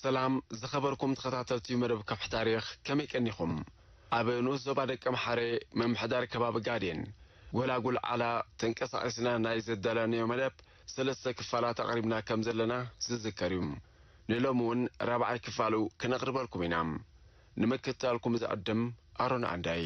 ሰላም ዝኸበርኩም ተኸታተልቲ መደብ ከውሒ ታሪኽ፣ ከመይ ቀኒኹም? ኣብ ንኡስ ዞባ ደቀምሓረ ምምሕዳር ከባቢ ጋዴን ጎላጉል ዓላ ተንቀሳቒስና ናይ ዘዳለናዮ መደብ ሰለስተ ክፋላት ኣቕሪብና ከም ዘለና ዝዝከር እዩ። ንሎሚ እውን ራብዓይ ክፋሉ ክነቕርበልኩም ኢና። ንምክትታልኩም ዝዕድም ኣሮን ዓንዳይ።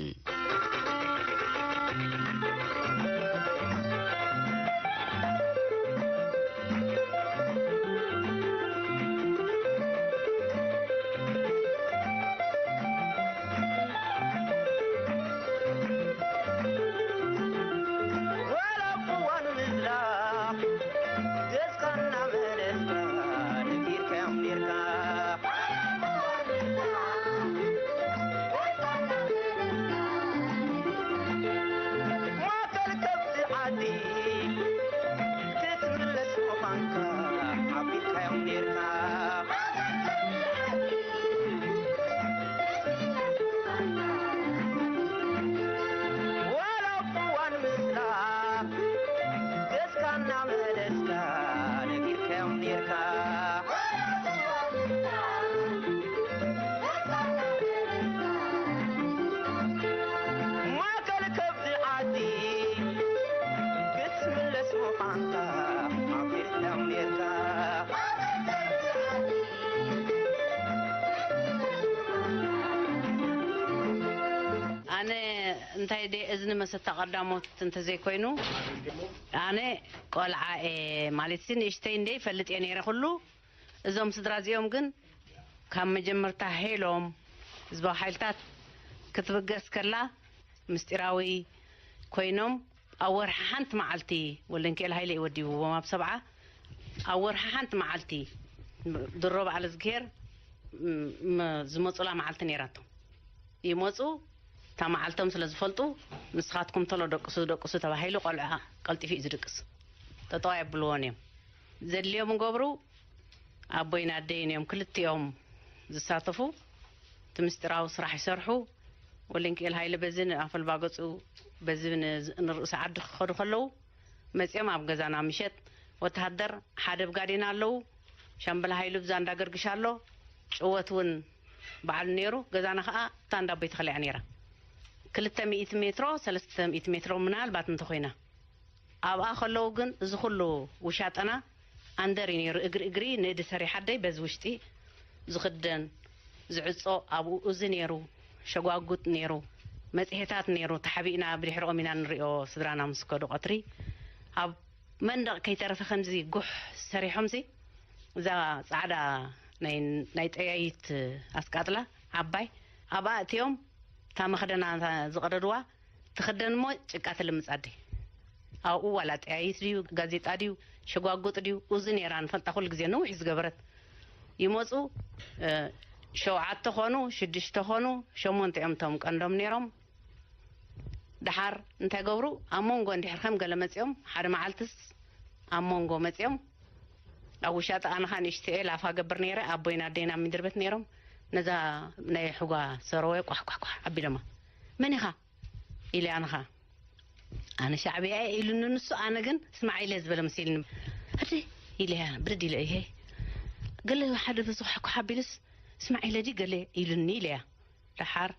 ኣነ እንታይ ደ እዝኒ መሰታ ቀዳሞት እንተዘይኮይኑ፣ ኣነ ቆልዓ እየ ማለት ሲ ንእሽተይ እንደ ይፈልጥ እየ ነይረ ኩሉ። እዞም ስድራ እዚኦም ግን ካብ መጀመርታ ሄሎም ህዝባዊ ሓይልታት ክትብገስ ከላ ምስጢራዊ ኮይኖም ኣብ ወርሒ ሓንቲ መዓልቲ ወልደንኪኤል ሃይለ እዩ ወዲብዎም ኣብ ሰብዓ ኣብ ወርሒ ሓንቲ መዓልቲ ድሮ በዓል እዝግሄር ዝመፁላ መዓልቲ ነይራቶም። ይመፁ እታ መዓልቶም ስለ ዝፈልጡ ንስኻትኩም ተሎ ደቅሱ ደቅሱ ተባሂሉ ቆልዓ ቀልጢፉ እዩ ዝድቅስ። ጠጠዋ የብልዎን እዮም። ዘድልዮም ገብሩ ኣቦይን ኣደይን እዮም ክልቲኦም ዝሳተፉ። እቲ ምስጢራዊ ስራሕ ይሰርሑ። ወልደንኪኤል ሃይለ በዚ ንኣፈልባ ገፁ በዚ ንርእሲ ዓዲ ክኸዱ ከለዉ መፂኦም ኣብ ገዛና ምሸት ወተሃደር ሓደ ብጋዴና ኣለዉ። ሻምበል ሃይሉ ብዛ እንዳገርግሽ ኣሎ። ጭወት እውን በዓሉ ነይሩ። ገዛና ከዓ እታ እንዳቦይ ተኸሊዓ ነይራ። ክልተ ሚእቲ ሜትሮ ሰለስተ ሚእቲ ሜትሮ ምናልባት እንተኮይና ኣብኣ ከለዉ ግን እዚ ኩሉ ውሻጠና ኣንደር እዩ ነይሩ። እግሪ እግሪ ንእዲ ሰሪሓ ኣደይ በዚ ውሽጢ ዝኽደን ዝዕጾ ኣብኡ እዚ ነይሩ። ሸጓጉጥ ነይሩ። መጽሔታት ነይሩ። ተሓቢእና ብድሕሪኦም ኢና ንሪኦ ስድራና ምስ ከዱ ቀትሪ ኣብ መንደቕ ከይተረፈ ከምዚ ጉሕ ሰሪሖምሲ እዛ ጻዕዳ ናይ ናይ ጠያይት ኣስቃጥላ ዓባይ ኣብኣ እቲኦም እታ መኽደና ዝቐደድዋ ትኽደን እሞ ጭቃ ትልምጻ ኣደይ ኣብኡ ዋላ ጠያይት ድዩ ጋዜጣ ድዩ ሸጓጉጥ ድዩ እዚ ነይራ ንፈልጣ ኩሉ ግዜ ነዊሕ ዝገበረት ይመፁ ሸውዓተ ኾኑ ሽዱሽተ ኾኑ ሸሞንተ እዮም እቶም ቀንዶም ነይሮም ደሓር እንታይ ገብሩ ኣብ መንጎ እንድሕር ከም ገለ መፂኦም ሓደ መዓልትስ ኣብ መንጎ መፂኦም ኣብ ውሻጠ ኣነ ኸኣ ንእሽተየ ላፋ ገብር ነይረ ኣቦይን ኣደይን ኣብ ምድሪ ቤት ነይሮም ነዛ ናይ ሕጓ ሰረወ ቋሕ ቋሕ ቋሕ ኣቢሎማ መን ኢኻ ኢለ ኣነ ኸኣ ኣነ ሻዕብያ እየ ኢሉኒ ንሱ ኣነ ግን ስማዕ ኢለ ዝበለ መሲልኒ ህዲ ኢለያ ብርድ ኢለ ይሄ ገለ ሓደ በዚ ኳሕ ኳሕ ኣቢሉስ ስማዕ ኢለ ድዩ ገለ ኢሉኒ ኢለያ ደሓር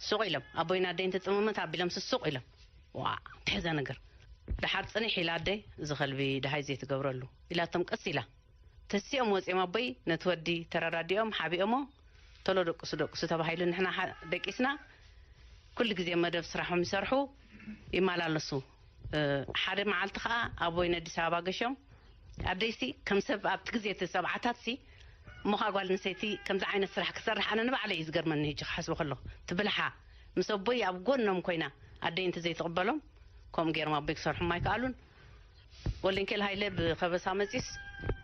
ሱቕ ኢሎም ኣቦይን ኣደይን ተፀማመት ኣቢሎምሲ ሱቕ ኢሎም ዋ እንታይ እዛ ነገር ደሓር ፅንሕ ኢላ ኣደይ እዚ ከልቢ ደሃይ ዘይትገብረሉ ኢላቶም ቀስ ኢላ ተሲኦም ወፂኦም ኣቦይ ነቲ ወዲ ተረዳዲኦም ሓቢኦሞ ቶሎ ደቅሱ ደቅሱ ተባሂሉ ንሕና ደቂስና ኩሉ ግዜ መደብ ስራሖም ይሰርሑ ይመላለሱ ሓደ መዓልቲ ከዓ ኣቦይ ነዲስ ኣበባ ገሾም ኣደይሲ ከም ሰብ ኣብቲ ግዜ እቲ ሰብዓታት ሲ እሞ ከዓ ጓል ኣንስተይቲ ከምዚ ዓይነት ስራሕ ክሰርሕ ኣነ ንባዕለይ እዩ ዝገርመኒ ሕጂ ክሓስቦ ከለኹ ትብልሓ ምስ ኣቦይ ኣብ ጎኖም ኮይና ኣደይ እንተዘይትቕበሎም ከምኡ ገይሮም ኣቦይ ክሰርሖም ኣይከኣሉን ወልደንኬል ሃይለ ብኸበሳ መፂስ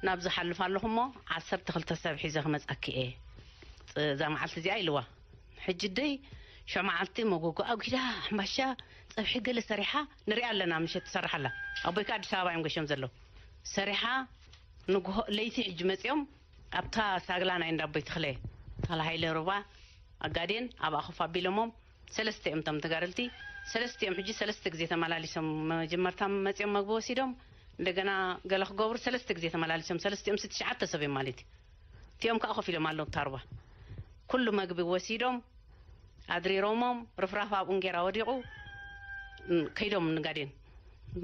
ናብ ዝሓልፍ ኣለኹ እሞ ዓሰርተ ክልተ ሰብ ሒዘ ክመፃኪ እየ እዛ መዓልቲ እዚኣ ኢልዋ ሕጂ ደይ ሸው መዓልቲ መጎጎ ኣጒዳ ሕምባሻ ፀብሒ ገለ ሰሪሓ ንሪኣ ኣለና ምሸት ትሰርሕ ኣላ ኣቦይ ከዓ ኣዲስ ኣበባ እዮም ገሾም ዘለዉ ሰሪሓ ንግሆ ለይቲ ሕጂ መፂኦም ኣብታ ሳግላ ናይ እንዳ ኣቦይ ተኽለ ታል ሃይለ ሩባ ኣጋዴን ኣብኣ ኮፍ ኣቢሎሞም ሰለስተ እዮም እቶም ተጋደልቲ ሰለስቲኦም ሕጂ ሰለስተ ግዜ ተመላሊሶም መጀመርታ መፂኦም መግቢ ወሲዶም እንደገና ገለ ክገብሩ ሰለስተ ግዜ ተመላሊሶም ሰለስቲኦም ስ ትሽዓተ ሰብ እዮም ማለት እዩ እቲኦም ከዓ ኮፍ ኢሎም ኣለዉ ኣብታ ሩባ። ኩሉ መግቢ ወሲዶም ኣድሪሮሞም፣ ርፍራፍ ኣብኡ እንጌራ ወዲቑ። እም፣ ከይዶም ንጋዴን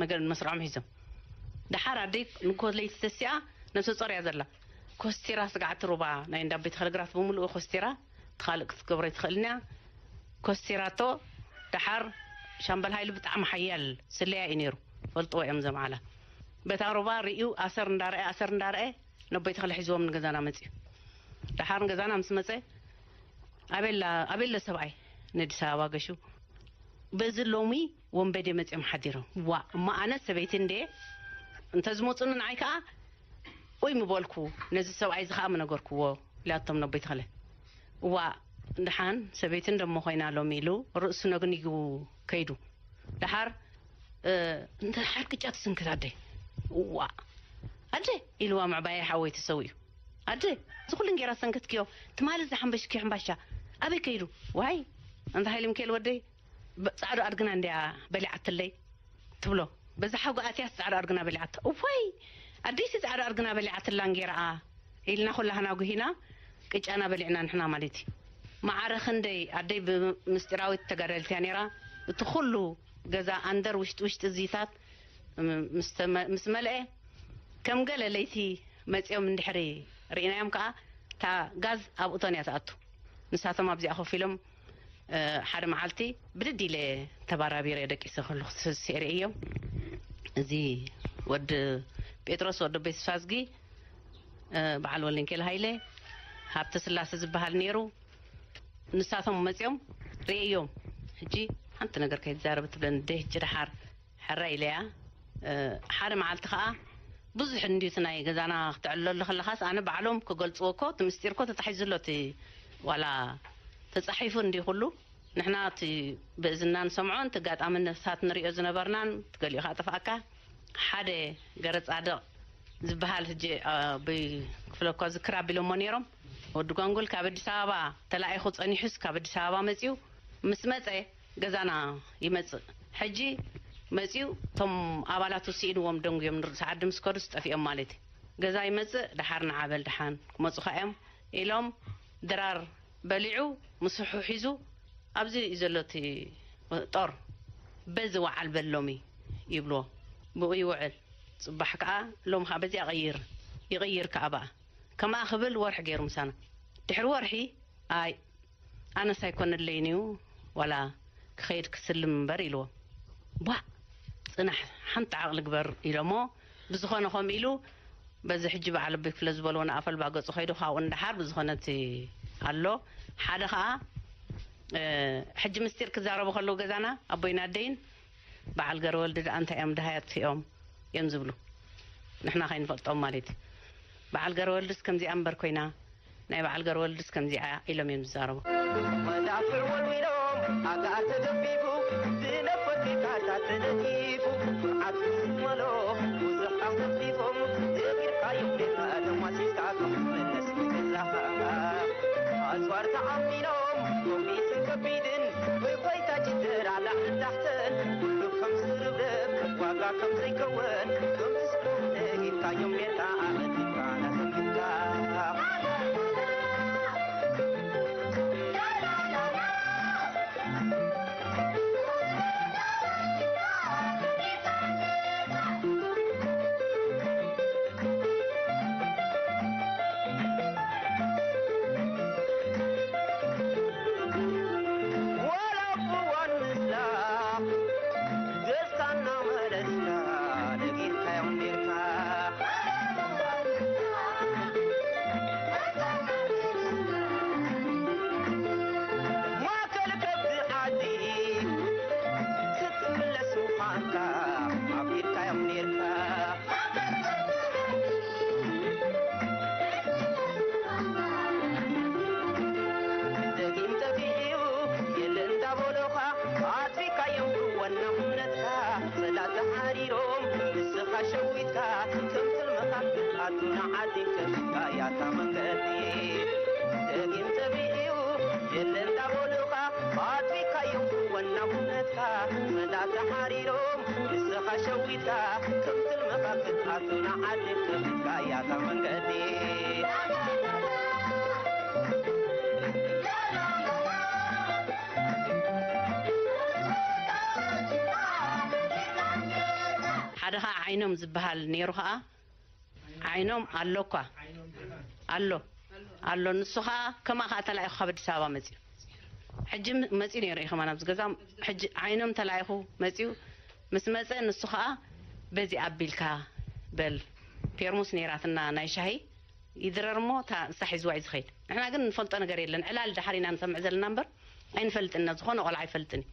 መገ-፣ መስርዖም ሒዞም። ደሓር ኣደይ ንግሆ ለይቲ ተሲኣ ነብሰ ጾር እያ ዘላ። ኮስቲራ ስግዓቲ ሩባ ናይ እንዳ ቤት ቴሌግራፍ ብምሉኡ ኮስቲራ፣ እቲ ካልእ ክትገብሮ ኣይትኽእልን እያ። ኮስቲራቶ። ደሓር ሻምበል ሃይሉ ብጣዕሚ ሓያል ስለያ እዩ ነይሩ። ፈልጥዎ እዮም ዘምዓላ። በታ ሩባ ርእዩ ኣሰር እንዳርአ፣ ኣሰር እንዳርአ፣ ነቦይ ተኽለ ሒዝዎም ንገዛና መጽዩ። ደሓር ንገዛና ምስ መጸ፣ ኣቤላ፣ ኣቤሎ ሰብኣይ ነዲስ ኣበባ ገሹ፣ በዚ ሎሚ ወንበዴ መጽዮም ሓዲሮም። ዋ፣ እሞ ኣነ ሰበይቲ እንዴ፣ እንተዝመጹኒ ንዓይ ከኣ፣ ኡይ ምበልኩ፣ ነዚ ሰብኣይ እዚ ከኣ ምነገርኩዎ፣ ኢላቶም ነቦይ ተኽለ። ዋ፣ ደሓን ሰበይቲ እንደሞ ኮይና ሎሚ ኢሉ ርእሱ ነግኒጉ ከይዱ። ደሓር፣ እ፣ እንተ ደሓር ቅጫ ትስንክት ኣደይ። እዋ፣ ኣደ፣ ኢልዋ ምዕባየ ሓወይ ተሰዊኡ። ኣደ፣ እዚ ኩሉ እንጌራ ሰንከትክዮ፣ ትማሊ ዝሓምበሽክዮ ሕምባሻ ኣበይ ከይዱ? ዋይ፣ ኣንታ ሃይለ ሚካኤል ወደይ፣ ብ-፣ ጻዕዱ ኣድግና እንድያ በሊዓትለይ ትብሎ። በዛ ሓጎ ኣትያስ ጻዕዱ ኣድግና በሊዓቶ። እዋይ፣ ኣደይሲ ጻዕዱ ኣድግና በሊዓትላ እንጌራኣ ኢልና ኩላህና ጉሂና ቅጫና በሊዕና ንሕና ማለት እዩ። መዓረ ክንደይ ኣደይ ብምስጢራዊት ተጋዳሊት እያ ነይራ። እቲ ኩሉ ገዛ ኣንደር ውሽጢ ውሽጢ እዚታት ም-፣ ምስ ተመ-፣ ምስ መልአ ከም ገለ ለይቲ መጺኦም እንድሕሪ ርኢናዮም ከኣ እታ ጋዝ ኣብ እቶን እያ ትኣቱ። ንሳቶም ኣብዚኣ ኮፍ ኢሎም፣ እ፣ ሓደ መዓልቲ ብድድ ኢለ ተባራቢረ ደቂሰ ከለኹ ተሰሲዐ ርእዮም። እዚ ወዲ ጴጥሮስ ወዲ ቤት ፋዝጊ፣ እ፣ በዓል ወልደንኬል ሃይለ፣ ሃብተ ስላሴ ዝበሃል ነይሩ። ንሳቶም መጺኦም ርእዮም። ሕጂ ሓንቲ ነገር ከይትዛረብ ትብለኒ፣ ደይ ሕጂ ደሓር ሕራይ ኢለያ። እ፣ ሓደ መዓልቲ ከኣ ብዙሕ እንድዩ እቲ ናይ ገዛና ክትዕልለሉ ከለኻስ፣ ኣነ ባዕሎም ክገልጽዎ እኮ፣ እቲ ምስጢር እኮ ተታሒዙ ኣሎ፣ እቲ ዋላ ተጻሒፉ እንድዩ ኩሉ። ንሕና እቲ ብእዝንና ንሰምዖን፣ እቲ ኣጋጣሚ ነፍሳት ንርእዮ ዝነበርናን፣ እቲ ገሊኡ ከኣ ጠፍኣካ። ሓደ ገረጻድቕ ዝበሃል፣ ሕጂ፣ እ፣ ብክፍለ እኳ ዝክር ኣቢሎሞ ነይሮም። ወዲ ጓንጉል ካብ ኣዲስ ኣበባ ተላኢኹ ጸኒሑስ፣ ካብ ኣዲስ ኣበባ መጺኡ። ምስ መጸ፣ ገዛና ይመጽእ። ሕጂ መጺኡ፣ እቶም ኣባላቱ ስኢንዎም ደንጉዮም ንርእሲ ዓዲ ምስ ከዱስ ጠፊኦም ማለት እዩ። ገዛ ይመጽእ፣ ደሓር ንዓ በል ደሓን ክመጹኻ እዮም ኢሎም ድራር በሊዑ፣ ምስሑ ሒዙ፣ ኣብዚ እዩ ዘሎ እቲ ጦር፣ በዚ ወዓል በል ሎሚ ይብልዎ። ብኡ ይውዕል። ጽባሕ ከኣ፣ ሎም ከኣ በዚኣ ቀይር፣ ይቕይር ከኣ በኣ። ከምኣ ክብል ወርሒ ገይሩ ምሳና። ድሕሪ ወርሒ፣ ኣይ፣ ኣነስ ኣይኮነለይን እዩ፣ ዋላ ክኸይድ ክስልም እምበር ኢልዎ። ቧእ፣ ጽናሕ፣ ሓንቲ ዓቕሊ ግበር ኢሎሞ፣ ብዝኾነ ከምኡ ኢሉ፣ በዚ ሕጂ በዓል ኣቦይ ክፍለ ዝበልዎ ንኣፈልባ ገጹ ከይዱ፣ ካብኡ ንደሓር ብዝኾነ እቲ ኣሎ። ሓደ ኸኣ፣ እ፣ ሕጂ ምስጢር ክዛረቡ ከለዉ ገዛና፣ ኣቦይን ኣደይን፣ በዓል ገረወልዲ ደኣ እንታይ እዮም ደሃይ ኣጥፊኦም እዮም ዝብሉ። ንሕና ከይንፈልጦም ማለት እዩ። በዓል ገረወልድስ ከምዚኣ እምበር ኮይና፣ ናይ በዓል ገረወልድስ ከምዚኣ ኢሎም እዮም ዝዛረቡ። መዳፍዕ ወልዊሎም ኣጋር ተገፊፉ፣ ዝነፈር ጌታታት ተነጺፉ፣ ዓዱ ዝመሎ ብዙሕ ኣኽተፊፎም፣ ዘጊርካዮም ጌታ ደማሲስካ ከም ትመለስ ምትላኻ። ኣጽዋር ተዓሚሎም፣ ኮሚስን ከቢድን፣ ብጎይታ ጅደራ ላዕልን ታሕትን፣ ኩሉ ከም ዝርብረብ፣ ዋጋ ከም ዘይከወን፣ ከም ዝስዕሩ ነጊርካዮም ጌታ ኣመልኪትካ ናሰምካ። ዋላ እዋን ምስላ ገጽካ እናመለስካ ነጊርካዮም ኔርካ። ማእከል ከብዲ ዓዲ ክትምለስ ምዃንካ ኣፍቂድካዮም ኔርካ። ደጊም ጠፊኡ የለ እንዳበሉኻ ኣጥፊእካዮም ብወና እምነትካ። ጸላእቲ ሓሪሮም ንስኻ ሸዊትካ ከም ትልምኻ ክትኣቱ ንዓዲ ከፊትካ ያታ መንገዲ። ደጊም ጠፊኡ የለ እንዳበሉኻ ኣጥፊእካዮም ብወና እምነትካ። ጸላእቲ ሓሪሮም ንስኻ ሸዊትካ ከም ትልምኻ ክትኣቱ ንዓዲ ከፊትካ ያታ መንገዲ። ሓደ ከዓ ዓይኖም ዝበሃል ነይሩ ከዓ። ዓይኖም ኣሎ እኳ። ኣሎ ኣሎ። ንሱ ከዓ ከማ ከዓ ተላኢኹ ካብ ኣዲስ ኣበባ መፅዩ። ሕጂ መፅዩ ነይሩ እዩ ከማን ኣብዚ ገዛ። ሕጂ ዓይኖም ተላኢኹ መፅዩ። ምስ መፀ ንሱ ከዓ በዚ ኣቢልካ በል፣ ፔርሙስ ነይራትና ናይ ሻሂ፣ ይድረር እሞ እታ ንሳ ሒዝዋ እዩ ዝኸይድ። ንሕና ግን ንፈልጦ ነገር የለን። ዕላል ድሓር ኢና ንሰምዕ ዘለና እምበር ኣይንፈልጥን ኢና። ዝኾነ ቆልዓ ኣይፈልጥን እዩ።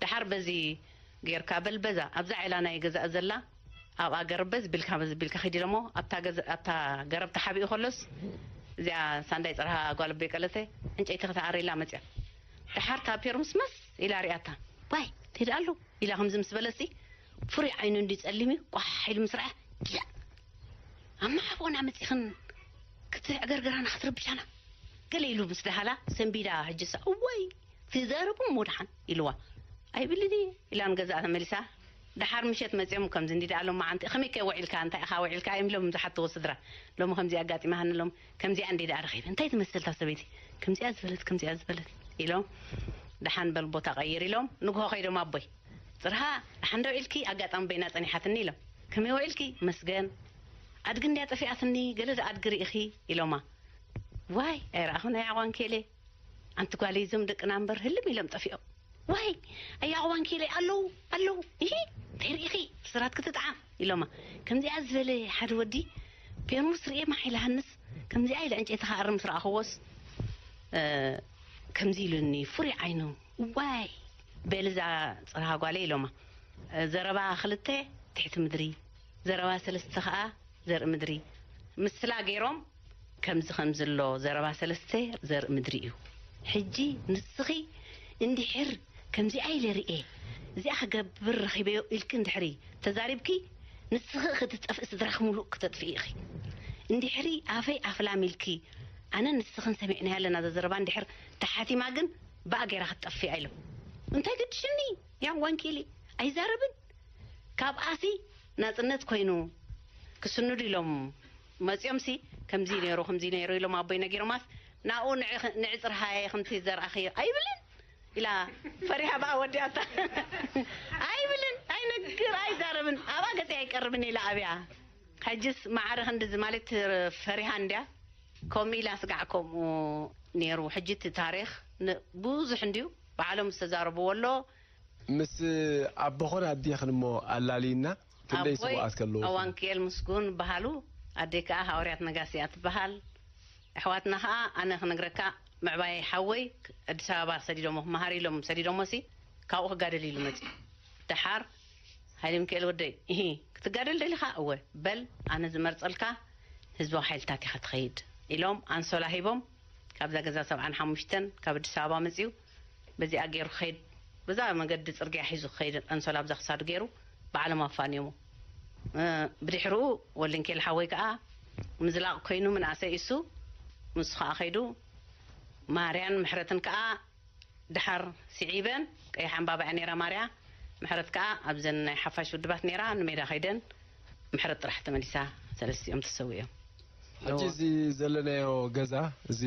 ድሓር በዚ ጌርካ በል በዛ ኣብዛ ዕላ ናይ ገዛእ ዘላ ኣብኣ ገረብ በዚ ቢልካ በዚ ቢልካ ኺድ ኢሎሞ ኣብታ ገዛ- ኣብታ ገረብ ተሓቢኡ ከሎስ እዚኣ ሳንዳይ ፅርሃ ጓል ኣቦይ ቀለተ ዕንጨይቲ ክትኣሪ ኢላ መፅያ። ድሓር እታ ፔርሙስ መስ ኢላ ሪኣታ። ዋይ ትሄድ ኣሉ ኢላ ከምዚ ምስ በለሲ ፍሩይ ዓይኑ እንዲ ጸሊም እዩ ቋሕ ኢሉ ምስ ረኣ ጊላ ኣብ መሓቦና መጺኽን ክትዕገርግራና ክትርብሻና ገለ ኢሉ ምስ ደሃላ ሰንቢዳ ሕጂ ሳ እዋይ ትዛረቡ እሞ ደሓን ኢልዋ ኣይብልን እየ ኢላ ንገዛኣ ተመሊሳ። ደሓር ምሸት መጺኦም ከምዚ እንዲ ደኣ ሎም መዓንቲ ከመይ ከ ውዒልካ እንታይ ኢኻ ውዒልካ እዮም ኢሎም ዝሓትዎ ስድራ። ሎሚ ከምዚ ኣጋጢማሃኒ ሎም ከምዚኣ እንዲ ደኣ ረኺበ እንታይ ትመስል እታ ሰበይቲ ከምዚኣ ዝበለት ከምዚኣ ዝበለት ኢሎም ደሓን በል ቦታ ቀይር ኢሎም ንግሆ ከይዶም ኣቦይ ጽርሃ ደሓን ዶ ውዒልኪ ኣጋጣሚ በይና ጸኒሓትኒ ኢሎም ከመይ ውዒልኪ መስገን ኣድጊ እንድያ ጠፊኣትኒ ገለ ዶ ኣድጊ ርኢኺ ኢሎማ ዋይ ኣይረኣኹን ኣይ ዓዋንኬሌ ኣንቲ ጓለይ እዞም ደቅና እምበር ህልም ኢሎም ጠፊኦም ዋይ ኣይ ዓዋንኬሌ ኣለዉ ኣለዉ እሂ እንታይ ርኢኺ ብስራት ክትጥዓም ኢሎማ ከምዚኣ ዝበለ ሓደ ወዲ ፔርሙስ ርኤ ማሕ ኢለ ሃንስ ከምዚኣ ኢለ ዕንጨይቲ ክኣርም ምስ ረኣኽዎስ ከምዚ ኢሉኒ ፍሩይ ዓይኑ ዋይ በል እዛ ጽርሃ ጓለይ ኢሎማ ዘረባ ክልተ ትሕቲ ምድሪ ዘረባ ሰለስተ ኸኣ ዘርኢ ምድሪ ምስላ ገይሮም ከምዚ ከምዚ ኣሎ ዘረባ ሰለስተ ዘርኢ ምድሪ እዩ ሕጂ ንስኺ እንድሕር ከምዚኣ ኢለ ርኤ እዚኣ ክገብር ረኺበዮ ኢልኪ እንድሕሪ ተዛሪብኪ ንስኺ ክትጠፍኢ ስድራኺ ሙሉእ ክተጥፍኢ ኢኺ እንድሕሪ ኣፈይ ኣፍላም ኢልኪ ኣነ ንስኽን ሰሚዕናያ ኣለና ዘዘረባ እንድሕር ተሓቲማ ግን ብኣ ገይራ ክትጠፍእ ኢሎም እንታይ ግድሽኒ ያም ዋንኪሊ ኣይዛረብን ካብኣሲ ናፅነት ኮይኑ ክስንዱ ኢሎም መፂኦም ሲ ከምዚ ነይሩ ከምዚ ነይሩ ኢሎም ኣቦይ ነጊሮማስ ናብኡ ንዕፅርሃየ ከምቲ ዘርኣኽዮ ኣይብልን ኢላ ፈሪሃ ብኣ ወዲኣታ ኣይብልን ኣይነግር ኣይዛረብን ኣብኣ ገፂ ኣይቀርብን ኢላ ኣብያ ሕጅስ ማዕረ ክንድዚ ማለት ፈሪሃ እንድያ ከምኡ ኢላ ስጋዕ ከምኡ ነይሩ ሕጂ እቲ ታሪክ ብዙሕ እንድዩ ባዕሎም ዝተዛረብዎ ኣሎ ምስ ኣቦኾን ኣዴኽን እሞ ኣላልዩና ክንደይ ኣቦይ ስውኣት ከለዉ ኣዋንክኤል ምስጉን በሃሉ ኣደይ ከዓ ሃዋርያት ነጋሲ እያ ትበሃል ኣሕዋትና ከዓ ኣነ ክነግረካ ምዕባይ ሓወይ ኣዲስ ኣበባ ሰዲዶሞ ክመሃር ኢሎም ሰዲዶሞ ሲ ካብኡ ክጋደል ኢሉ መፅዩ ደሓር ሃይለሚካኤል ወደይ እሂ ክትጋደል ደሊኻ እወ በል ኣነ ዝመርፀልካ ህዝባዊ ሓይልታት ኢኻ ትኸይድ ኢሎም ኣንሶላ ሂቦም ካብዛ ገዛ ሰብዓን ሓሙሽተን ካብ ኣዲስ ኣበባ መፅዩ በዚኣ ገይሩ ክኸይድ በዛ መገዲ ፅርግያ ሒዙ ክኸይድ ኣንሶላ ኣብዛ ክሳዱ ገይሩ ባዕሎም ኣፋንዮሞ ብድሕርኡ ወልንኬል ሓወይ ከዓ ምዝላቕ ኮይኑ ምንኣሰይ እሱ ንሱ ከዓ ከይዱ ማርያን ምሕረትን ከዓ ደሓር ስዒበን ቀይሕ ዕምባባ እያ ነይራ ማርያ ምሕረት ከዓ ኣብዘን ናይ ሓፋሽ ውድባት ነይራ ንሜዳ ከይደን ምሕረት ጥራሕ ተመሊሳ ሰለስቲኦም ተሰዊኦም ሕጂ እዚ ዘለናዮ ገዛ እዚ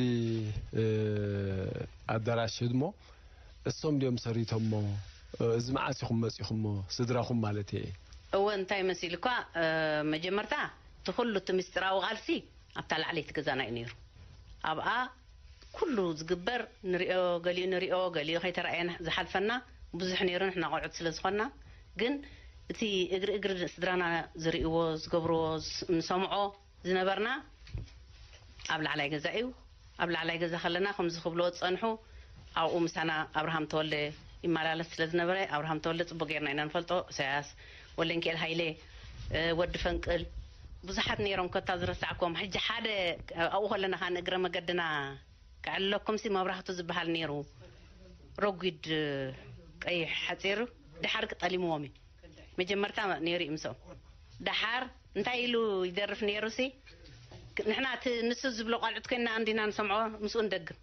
ኣዳራሽ ህድሞ እሶም ድዮም ሰሪቶሞ እዚ መዓስ ኢኹም መፂኹሞ ስድራኹም ማለት እየ እወ እንታይ መሲሉ እኳ መጀመርታ እቲ ኩሉ እቲ ምስጢራዊ ቃልሲ ኣብታ ላዕለይቲ ገዛና እዩ ነይሩ ኣብኣ ኩሉ ዝግበር ንሪኦ ገሊኡ ንሪኦ ገሊኡ ከይተረኣየ ዝሓልፈና ብዙሕ ነይሩ ንሕና ቆልዑት ስለ ዝኾንና ግን እቲ እግሪ እግሪ ስድራና ዝርእይዎ ዝገብርዎ ንሰምዖ ዝነበርና ኣብ ላዕላይ ገዛ እዩ ኣብ ላዕላይ ገዛ ከለና ከምዚ ክብልዎ ዝፀንሑ ኣብኡ ምሳና ኣብርሃም ተወልደ ይመላለስ ስለ ዝነበረ ኣብርሃም ተወልደ ፅቡቅ ጌርና ኢና ንፈልጦ ኢሳያስ ወልደንኪኤል ሃይለ ወዲ ፈንቅል ብዙሓት ነይሮም ከታ ዝረሳዕኮም ሕጂ ሓደ ኣብኡ ከለና ከ ንእግረ መገድና ከዕልለኩም ሲ መብራህቱ ዝበሃል ነይሩ ረጒድ ቀይሕ ሓፂር ድሓር ክጠሊምዎም እዩ መጀመርታ ነይሩ እዩ ምስኦም ደሓር እንታይ ኢሉ ይደርፍ ነይሩ ሲ ንሕና እቲ ንሱ ዝብሎ ቋልዑት ኮይና እንዲና ንሰምዖ ምስኡ ንደግም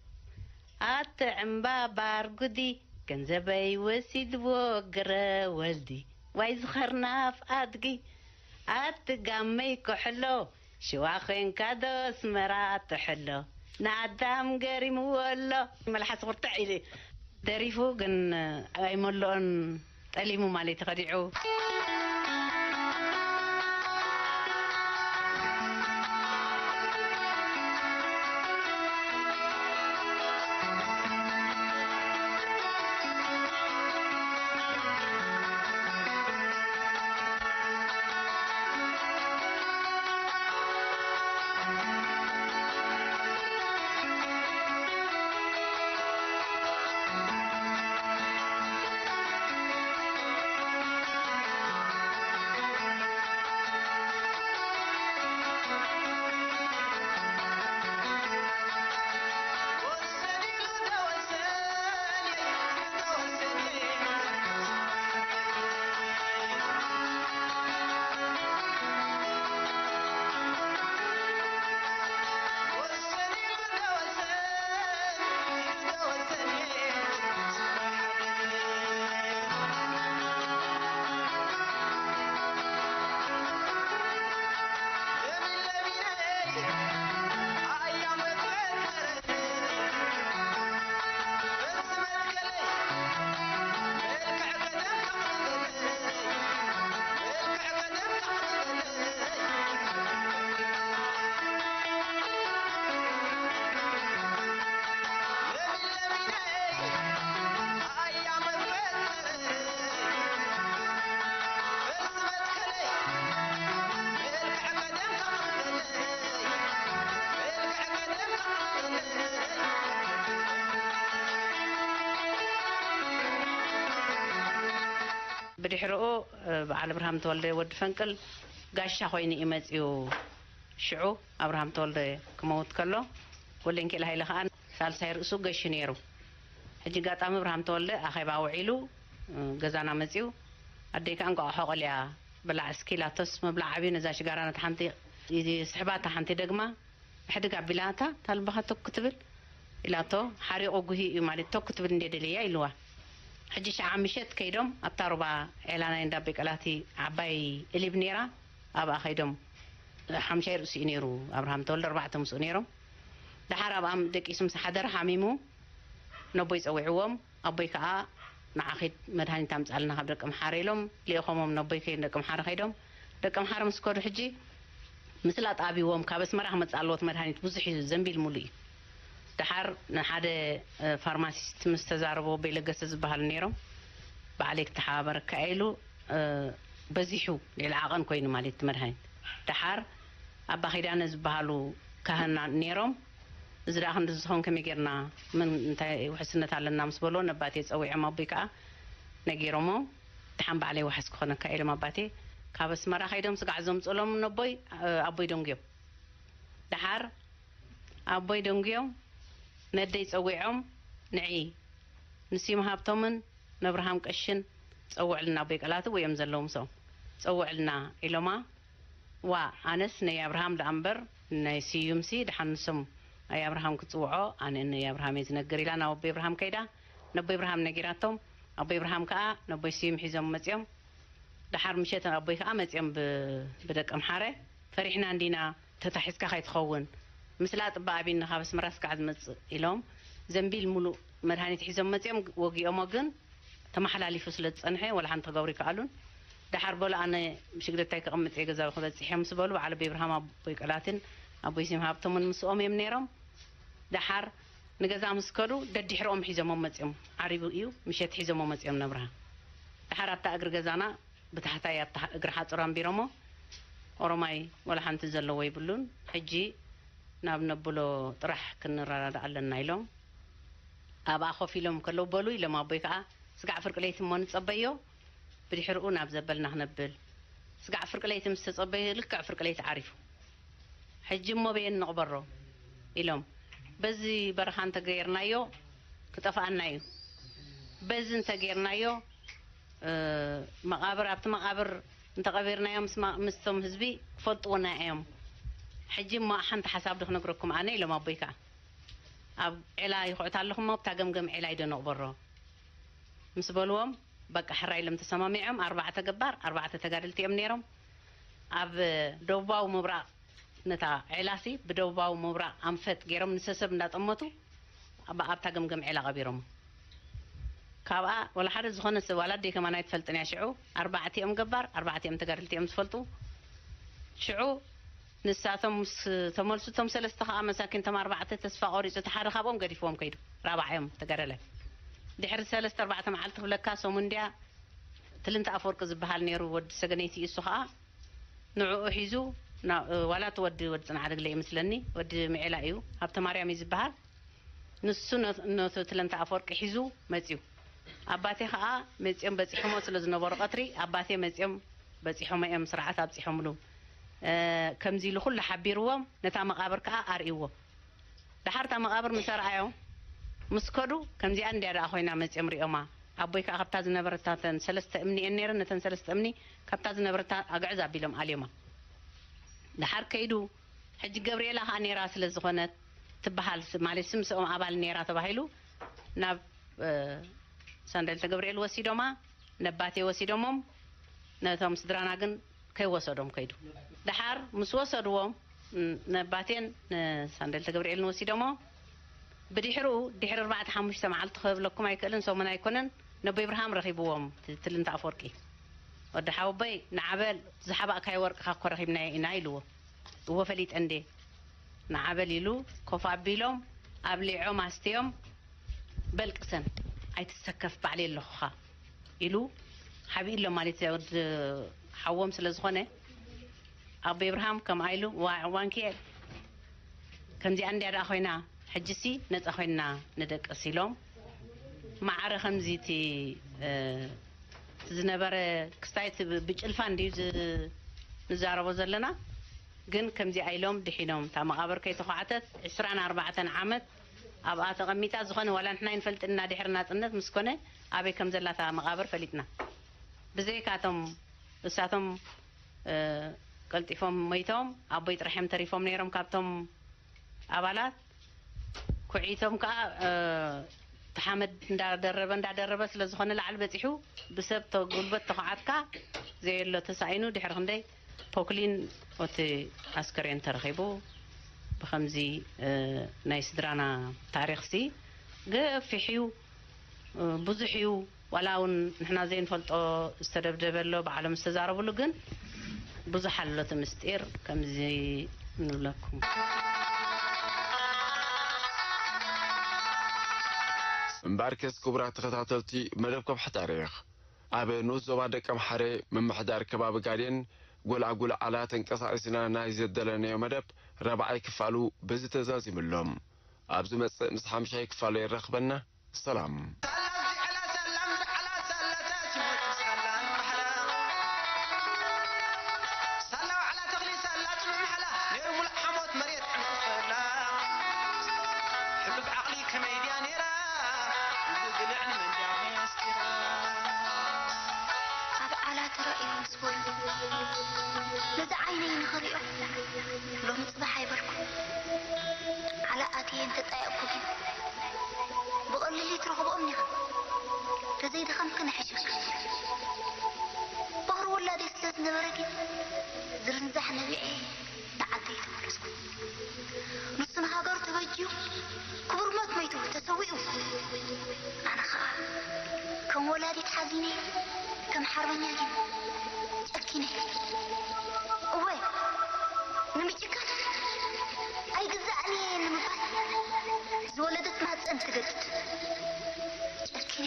ኣተ ዕምባባ ኣርጉዲ ገንዘበይ ወሲድዎ ገረ ወልዲ ዋይ ዝኸርናፍ ኣድጊ ኣቲ ጋመይ ኮሕሎ ሽዋ ኮንካ ዶ ኣስመራ ትሕሎ ንኣዳም ገሪምዎ ኣሎ መልሓስ ቁርጥዕ ኢሉ ደሪፉ ግን ኣይመልኦን ጠሊሙ ማለት ከዲዑ ብድሕርኡ በዓል ኣብርሃም ተወልደ ወዲ ፈንቅል ጋሻ ኮይኑ እዩ መፅዩ። ሽዑ ኣብርሃም ተወልደ ክመውት ከሎ ወለንኬል ሃይለ ከዓ ሳልሳይ ርእሱ ገሹ ነይሩ። ሕጂ ኣጋጣሚ ኣብርሃም ተወልደ ኣኼባ ውዒሉ ገዛና መፅዩ። ኣደይ ከዓ እንቋቑሖ ቆልያ ብላዕ እስኪ ኢላቶስ፣ ምብላዕ ዓብዩ ነዛ ሽጋራ ነታ ሓንቲ ስሕባታ ሓንቲ ደግማ ሕድግ ኣቢላታ ታልባኻ ቶክ ክትብል ኢላቶ። ሓሪቑ ጉሂ እዩ ማለት ቶክ ክትብል እንደ ደልያ ኢልዋ። ሕጂ ሸዓ ምሸት ከይዶም ኣብታ ሩባ ዔላ ናይ እንዳቤ ቀላቲ ዓባይ እሊብ ነይራ። ኣብኣ ከይዶም ሓምሻይ ርእሱ እዩ ነይሩ ኣብርሃም ተወልደ፣ ኣርባዕተ ምስኡ ነይሮም። ደሓር ኣብኣም ደቂሱ ምስ ሓደረ ሓሚሙ ነቦይ ጸዊዕዎም። ኣቦይ ከዓ ንዓ ኺድ መድሃኒት ኣምጻልና ካብ ደቂ ምሓረ ኢሎም ልኢኾሞም። ነቦይ ከይድ ደቂ ምሓረ ከይዶም ደቂ ምሓረ ምስ ከዱ ሕጂ ምስላጥ ኣብዎም ካብ ኣስመራ ክመጽእ ኣለዎት መድሃኒት ብዙሕ እዩ ዘንቢል ሙሉ እዩ። ደሓር ንሓደ ፋርማሲስት ምስ ተዛረቦ ኣቦይ ለገሰ ዝበሃሉ ነይሮም። ባዕለይ ክተሓባበረካ ኢሉ በዚሑ ልዕሊ ዓቐን ኮይኑ ማለት እቲ መድሃኒት። ደሓር ኣባ ኪዳነ ዝበሃሉ ካህና ነይሮም። እዚ ደኣ ክንዲ ዝኸውን ከመይ ጌርና ምን እንታይ ውሕስነት ኣለና ምስ በልዎ ነባቴ ጸዊዖም ኣቦይ ከዓ ነጊሮሞ። ድሓን ባዕለይ ዋሕስ ክኾነካ ኢሎም ኣባቴ ካብ ኣስመራ ከይዶም ስጋዕ ዘምፅሎም ነቦይ ኣቦይ ደንጉዮም። ደሓር ኣቦይ ደንጉዮም ነደይ ጸዊዖም ንዒ ንሲም ሃብቶምን ነብርሃም ቀሽን ጸውዕልና ኣቦይ ቀላቲ እዮም ዘለዉ ምስኦም ጸውዕልና ኢሎማ። ዋ ኣነስ ናይ ኣብርሃም ደኣ እምበር ናይ ስዩምሲ ደሓን ንሶም ኣይ ኣብርሃም ክጽውዖ ኣነ ነይ ኣብርሃም እየ ዝነግር ኢላ ናብ ኣቦይ ኣብርሃም ከይዳ ነቦይ ኣብርሃም ነጊራቶም። ኣቦይ ኣብርሃም ከኣ ነቦይ ስዩም ሒዞም መጽዮም። ደሓር ምሸት ኣቦይ ከኣ መጽዮም ብደቂ ኣምሓረ ፈሪሕና እንዲና ተታሒዝካ ከይትኸውን ምስላ ጥባ ኣቢኒ ካብ ኣስመራ ስጋዕ ዝመጽእ ኢሎም ዘንቢል ሙሉእ መድሃኒት ሒዞም መጽዮም ወጊኦሞ ግን ተመሓላሊፉ ስለ ዝጸንሐ ወላ ሓንቲ ክገብሩ ይከኣሉን። ደሓር በሉ ኣነ ሽግደታይ ክቕምጥ እየ ገዛዊ ክበጽሕ እዮም ምስ በሉ በዓል ኣቦይ ኣብርሃም ኣቦይ ቀላትን ኣቦይ ሲም ሃብቶምን ምስኦም እዮም ነይሮም። ደሓር ንገዛ ምስ ከዱ ደድሕርኦም ሒዞሞም መጽዮም ዓሪቡ እዩ ምሸት ሒዞሞ መጽዮም ነብርሃ። ደሓር ኣብታ እግሪ ገዛና ብታሕታይ ኣብታ እግሪ ሓጹር ኣንቢሮሞ ኦሮማይ ወላ ሓንቲ ዘለዎ ይብሉን ሕጂ ናብ ነብሎ ጥራሕ ክንረዳዳ ኣለና ኢሎም ኣብኣ ኮፍ ኢሎም ከለዉ በሉ ኢሎም ኣቦይ ከዓ ስጋዕ ፍርቂ ለይቲ እሞ ንጸበዮ ብድሕርኡ ናብ ዘበልና ክነብል። ስጋዕ ፍርቂ ለይቲ ምስ ተጸበዩ ልክዕ ፍርቂ ለይቲ ዓሪፉ። ሕጂ እሞ በየን ንቕበሮ ኢሎም በዚ በረኻ እንተገይርናዮ ክጠፍኣና እዩ። በዚ እንተገይርናዮ መቓብር ኣብቲ መቓብር እንተቐቢርናዮም ምስቶም ህዝቢ ክፈልጥዎና እዮም። ሕጂ እሞ ሓንቲ ሓሳብ ዶ ክነግረኩም ኣነ ኢሎም ኣቦይ ከዓ ኣብ ዔላ ይኹዕት ኣለኹ እሞ ኣብታ ገምገም ዔላ ይዶ ነቕበሮ ምስ በልዎም በቃ ሕራይ ኢሎም ተሰማሚዖም። ኣርባዕተ ገባር ኣርባዕተ ተጋደልቲ እዮም ነይሮም። ኣብ ደቡባዊ ምብራቕ ነታ ዔላሲ ብደቡባዊ ምብራቕ ኣንፈት ገይሮም ንሰሰብ እንዳጠመቱ ኣብኣ ኣብታ ገምገም ዔላ ቀቢሮም። ካብኣ ወላ ሓደ ዝኾነ ሰብ ዋላ ኣደይ ከማን ኣይትፈልጥን እያ ሽዑ። ኣርባዕቲኦም ገባር ኣርባዕቲኦም ተጋደልቲ እዮም ዝፈልጡ። ሽዑ ንሳቶም ምስ ተመልሱ እቶም ሰለስተ ከዓ መሳኪን እቶም ኣርባዕተ ተስፋ ቆሪፁ እቲ ሓደ ካብኦም ገዲፍዎም ከይዱ። ራብዓዮም ተጋደላይ ድሕሪ ሰለስተ ኣርባዕተ መዓልቲ ክብለካ ሰሙን ድያ ትልንተ ኣፈወርቂ ዝበሃል ነይሩ ወዲ ሰገነይቲ እዩ። እሱ ከዓ ንዕኡ ሒዙ ዋላ እቲ ወዲ ወዲ ፅንዓት ግለ ይመስለኒ ወዲ ምዔላ እዩ ሃብተ ማርያም እዩ ዝበሃል። ንሱ ነቲ ትልንተ ኣፈወርቂ ሒዙ መፅዩ። ኣባቴ ከዓ መፅዮም በፂሖሞ ስለ ዝነበሩ ቀትሪ ኣባቴ መፅዮም በፂሖሞ እዮም ስርዓት ኣብፂሖምሉ። ከምዚ ኢሉ ኩሉ ሓቢርዎም ነታ መቓብር ከዓ ኣርእይዎም። ደሓር እታ መቓብር ምስ ኣርኣዮም ምስ ከዱ ከምዚኣ እንድያ ደኣ ኮይና መፅዮም ሪኦማ። ኣቦይ ከዓ ካብታ ዝነበረታ ተን ሰለስተ እምኒ እየን ነይረን ነተን ሰለስተ እምኒ ካብታ ዝነበረታ ኣግዕዝ ኣቢሎም ኣልዮማ። ደሓር ከይዱ ሕጂ ገብርኤላ ከዓ ነይራ ስለ ዝኾነት ትበሃል ማለት ስም ስኦም ኣባል ነይራ ተባሂሉ ናብ ሳንዳልተ ገብርኤል ወሲዶማ። ነባቴ ወሲዶሞም ነቶም ስድራና ግን ከይወሰዶም ከይዱ። ደሓር ምስ ወሰድዎም ነባቴን ንሳንደልተ ገብርኤልን ወሲዶሞ ብድሕርኡ ድሕሪ ኣርባዕተ ሓሙሽተ መዓልቲ ክብለኩም ኣይክእልን ሰሙን ኣይኮነን ነቦይ ብርሃም ረኺብዎም ትልንታ ኣፈወርቂ። ወዲ ሓወቦይ ንዓበል ዝሓባእካዮ ወርቅኻ እኮ ረኺብናዮ ኢና ኢልዎ። እወ ፈሊጠ እንዴ ንዓበል ኢሉ ኮፍ ኣቢሎም ኣብሊዖም ኣስትዮም በልቅሰን ኣይትሰከፍ ባዕለይ ኣለኹኻ ኢሉ ሓቢእሎም ማለት እዩ። ወዲ ሓዎም ስለ ዝኾነ ኣቦ እብርሃም ከምኣ ኢሉ ዋዕ ዋንኪኤል ከምዚኣ እንድያ ደኣ ኮይና ሕጂሲ ነፃ ኮይንና ንደቅስ ኢሎም ማዕረ ከምዚ እቲ ዝነበረ ክስታይ እቲ ብ- ብጭልፋ እንድዩ ዝ- ንዛረቦ ዘለና። ግን ከምዚኣ ኢሎም ድሒኖም፣ እታ መቓብር ከይተዃዕተት ዕስራን ኣርባዕተን ዓመት ኣብኣ ተቐሚጣ። ዝኾነ ዋላ ንሕና ይንፈልጥና ድሕሪ ናጽነት ምስ ኮነ ኣበይ ከም ዘላ እታ መቓብር ፈሊጥና። ብዘይካቶም እሳቶም እ፣ ቀልጢፎም መይቶም። ኣቦይ ጥራሕ እዮም ተሪፎም ነይሮም ካብቶም ኣባላት። ኩዒቶም ከዓ እ፣ እቲ ሓመድ እንዳደረበ እንዳደረበ ስለ ዝኾነ ላዕሊ በፂሑ ብሰብ ተ- ጉልበት ተኳዓትካ ዘየሎ ተሳኢኑ ድሕሪ ክንደይ ፖክሊን እቲ ኣስከሬን ተረኺቡ። ብኸምዚ እ፣ ናይ ስድራና ታሪኽሲ ገፊሕ እዩ፣ እ፣ ብዙሕ እዩ። ዋላ እውን ንሕና ዘይንፈልጦ ዝተደብደበ ኣሎ፣ ባዕሎም ዝተዛረብሉ ግን ብዙሕ ኣሎ እቲ ምስጢር። ከምዚ ንብለኩም። እምበኣርከስ ክቡራት ተኸታተልቲ መደብ ከብሒ ታሪኽ፣ ኣብ ንኡስ ዞባ ደቀምሓረ ምምሕዳር ከባቢ ጋዴን ጎልኣጉል ዓላ ተንቀሳቒስና ናይ ዘደለናዮ መደብ ራብዓይ ክፋሉ በዚ ተዛዚሙ ኣሎ። ኣብ ዝመጽእ ምስ ሓምሻይ ክፋሉ የራኽበና። ሰላም። ሳላ ዝዓላ ሳላ ምዝዓላ ሳላ ታቲሞቲ ሳላ ንባህላ ሳላ ዋዕላ ተኽሊ ሳላ ጽኑዕ ማሕላ ነይሩ ሙሉእ ሓሞት መሬት ዕንቁፈላ ሕሉፍ ዓቕሊ ከመይ ድያ ነይራ ግልዕ ንመን ድያ መስኪራ ኣብ ዓላ ተራእዩ ምስ በሉ ነዚ ዓይነይ ንኽሪኦ ሎሚ ጽባሕ ኣይበልኩ ዓላ ኣትየ እንተጣየቕኩ ግን ብቐሊሉ ኣይትረኽብኦን ኢኻ ተዘይደኸምክን ሕሸሽ በኽሪ ወላደይ ስለ ዝነበረ ግን ዝርንዛሕ ነቢዐ ንዓደይ ተመለስኩ ንሱ ንሃገሩ ተበጅዩ ክቡር ሞት መይቱ ተሰዊኡ ኣነ ኸዓ ከም ወላዲት ሓዚነ ከም ሓርበኛ ግን ጨኪነ እወ ንምጭካን ኣይግዛእን እየ ንምባል ዝወለደት ማህፀን ትገድድ ጨኪነ